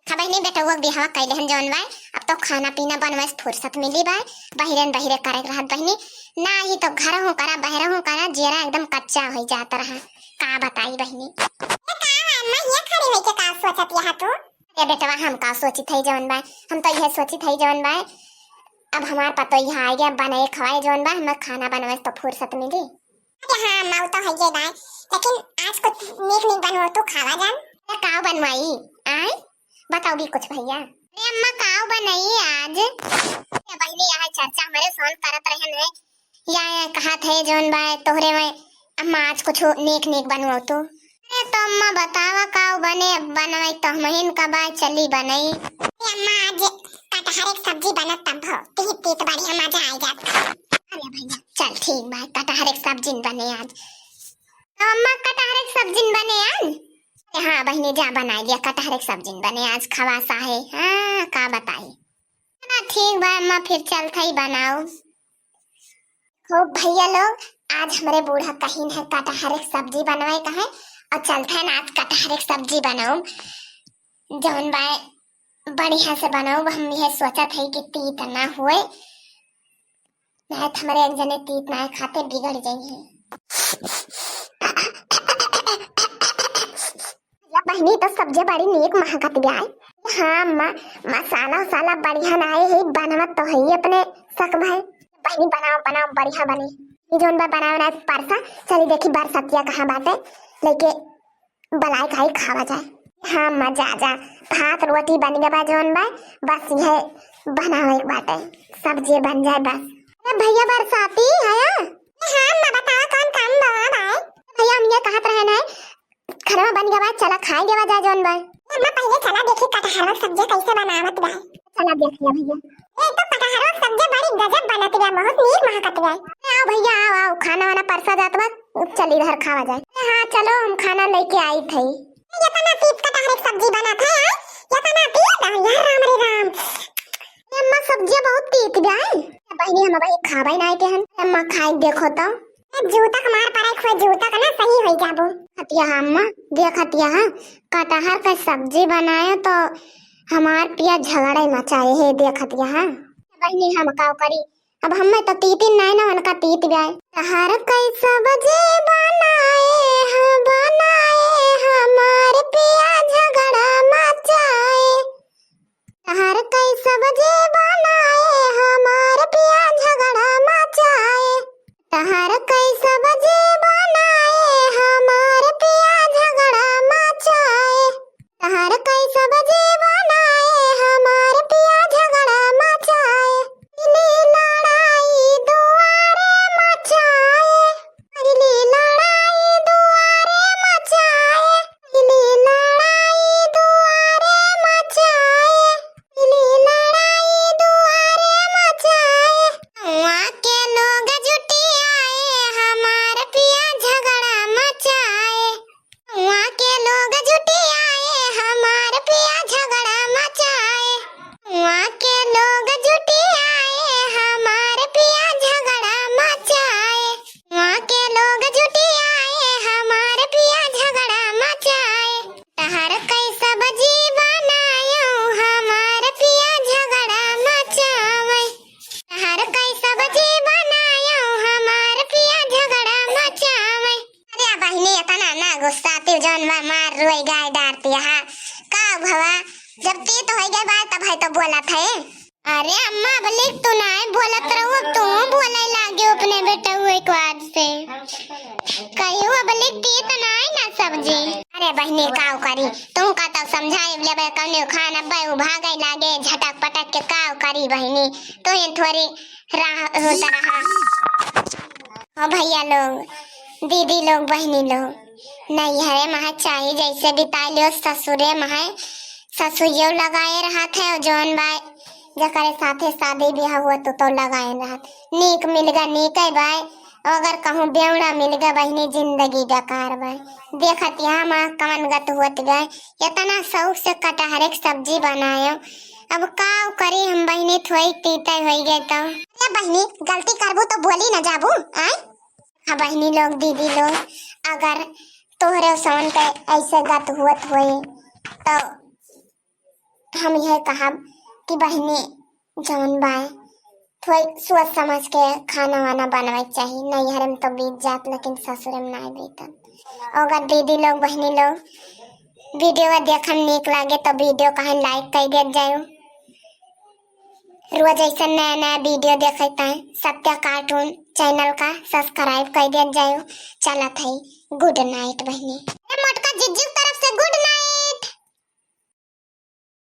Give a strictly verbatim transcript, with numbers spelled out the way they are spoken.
हाँ बहिनी, बेटउआ के बियाहवा कइ लेहन जौन बाय, अब तो खाना पीना बनवै से फुर्सत मिली बाय। बहिरेन बहिरे करे के रहत बहिनी, नाही तो घरहूँ करा, बहरहूँ करा, जियरा एकदम कच्चा होइ जात रहा। का बताई बहिनी। ए, का है अम्मा, हियाँ खड़ी होइके का सोचत यहा तू? ए बेटवा, हम का सोचित हई जौन बाय, हम तो यह सोचित हई जौन बाय, अब हमार पतोहिया आइ गै, बनए खवाए जौन बाय, हमें खाना बनवै से तो फुर्सत मिली। अरे हाँ अम्मा, वो तो हइये बाय, लेकिन आज कुछ नीक नीक बनवउ तू, खावा जान। अरे काव बनवाई? आय, बताओ भी कुछ भैया। अरे अम्मा, काव बनई आज? अरे बहिनी, यह चर्चा हमरे सोन करत रहन है, या, या कहत है जौन बाय तोहरे में, अम्मा आज कुछ नीक नीक बनवउ तू। अरे तो अम्मा बतावा काव बने, बनवई तो हमहिन का बाय, चली बनई। अरे अम्मा, आज कटहर के सब्जी बनत तब हो, तीत तीत बढ़िया मजा आइ जात। अरे भैया चल ठीक बाय, कटहर के सब्जी बने आज। तो अम्मा कटहर के सब्जी बने आज? अरे हाँ बहिनी, जा बनाइ लिया, कटहर के सब्जी बने आज, खवासा है। हाँ का बताई। ना ठीक बाय अम्मा, फिर चलत हई बनाउब। हो भैया लोग, आज हमरे बूढ़ा कहिन है कटहर के सब्जी बनवै का है, और चलत है ना आज कटहर के सब्जी बनाउब, जौन बाय बढ़िया से बनाउब। हम यह सोचत हई कि तीत ना होए, नहीं तो हमरे एक जने तीत ना खाते बिगड़ जाई है। या बहिनी, तो सब्जी बड़ी नीक महकत बाय। हाँ अम्मा, मसाला उसाला बढ़िया ना आए है, बनवत तो है अपने सक भाई। बहिनी बनाओ बनाओ, बढ़िया बने। ये जौन बा बनाओ ना परसा, चली देखी बरसतिया कहाँ बाटे, लेके बलाए खाई खावा जाए। हाँ अम्मा जा जा, भात रोटी बन गवा जौन बा, बस यह बनावे के बाटे, सब्जी बन जाए बस। अरे भैया बरसाती है? हाँ अम्मा बताओ कौन काम बा भाई? भैया हम ये कहत रहे ना, खाना बन गवा, चला खाए गवा जाए जौन बा। अम्मा पहिले चला देखी कटहरवा के सब्जी कैसे बनावत बा। चला देख लिया भैया। ए तो कटहरवा के सब्जी बड़ी गजब बनत बा, बहुत नीक महकत बा। ए आओ भैया आओ आओ, खाना वाना परसा जात बा, चली इधर खावा जाए। ए हाँ चलो हम खाना लेके आइत हई। ए, एतना तीत कटहर के सब्जी बनत है, आय? एतना तीत, आय, यार राम रे राम। ए अम्मा सब्जी बहुत तीत बा। बहिनी हम भाई खाबै ना के हन। अम्मा खाई देखो तो। ए, जूता के मार पड़े, खोए जूता का ना सही होई जाबो। हतिया अम्मा, देख हतिया, कटहर के सब्जी बनाए तो हमार पिया झगड़े मचाए है, देख हतिया। बहिनी हम का करी, अब हमें तो तीतिन नाय ना उनका तीत बा। कटहर के सब्जी बनाए, हाँ बनाए, हमार पिया झगड़ा मचाए। कटहर के सब्जी बनाए, हमार पिया झगड़ा मचाए। कटहर के सब्जी बनाए, हमार पिया झगड़ा मचाए। कटहर के सब्जी बनाए, हमार पिया झगड़ा मचाए। पहली लड़ाई दुआरे मचाए, पहली लड़ाई दुआरे मचाए। पहली लड़ाई दुआरे मचाए, पहली लड़ाई दुआरे मचाए। गौवा के लोग जुटी आए, हमार पिया झगड़ा मचाए। गौवा के लोग जुटी आए, हमार पिया झगड़ा मचाए। गौवा के लोग जुटी आए, हमार पिया झगड़ा मचाए। गौवा के लोग जुटी आए, हमार पिया झगड़ा मचाए। कटहर के सब्जी बनायो, हमार पिया झगड़ा मचावे। कटहर के सब्जी बनायो, हमार पिया झगड़ा मचावे। अरे बहिनी, एतना ना गुस्सा, तू जौन बा मार रोई गाय डारती हा। का भवा, जब तीत होई गए बा, तब है तो बोलत है। अरे अम्मा, अबलिक तू नाय बोलत रहू, अब तू बोले लागे अपने बेटउए के बाद से। कहियो अबलिक तीत नाय ना सब्जी। अरे बहिनी, काव करी, तू का तब समझाई लेबे, कौने खान अब्बे उ भागे लागे झटक पटक के, काव करी बहिनी, तू ही थोड़ी राह होत रहा। ओ भैया लोग, दीदी लोग, बहिनी लोग, नैहरे में है चाहे जैसे बिता लियो, ससुरे में है ससुइयो लगाए रहत है, और जौन बाय जकरे साथे शादी ब्याह हुआ तो, तो लगाए रहत। नीक मिल गा नीक है बाय, अगर कहूँ बेवड़ा मिल गा बहिनी, जिंदगी बेकार बाय। देखत यहाँ माँ कवन गत हुअत गए, इतना शौक से कटहरे के सब्जी बनायो, अब का करी हम बहिनी, थोड़ी तीते होई गए तो। अरे बहिनी, गलती करबू तो बोली न जाबू, आय? हाँ बहिनी लोग, दीदी लोग, अगर तोहरे सवन के ऐसे गत हुअत होए तो हम यह कहब कि बहिनी जौन बाय, थोड़ी सोच समझ के खाना वाना बनवाए के चाही। नैहरे में तो बीत जात, लेकिन ससुरे में नाय बीतत। अगर दीदी लोग, बहिनी लोग, video देखम नीक लागे तो video का like कर देत जायो। रोज ऐसे नया नया video देखे ताई सत्या cartoon channel का subscribe कर देत जायो। चलत है, good night बहिनी। ए मोटका जिज्जी,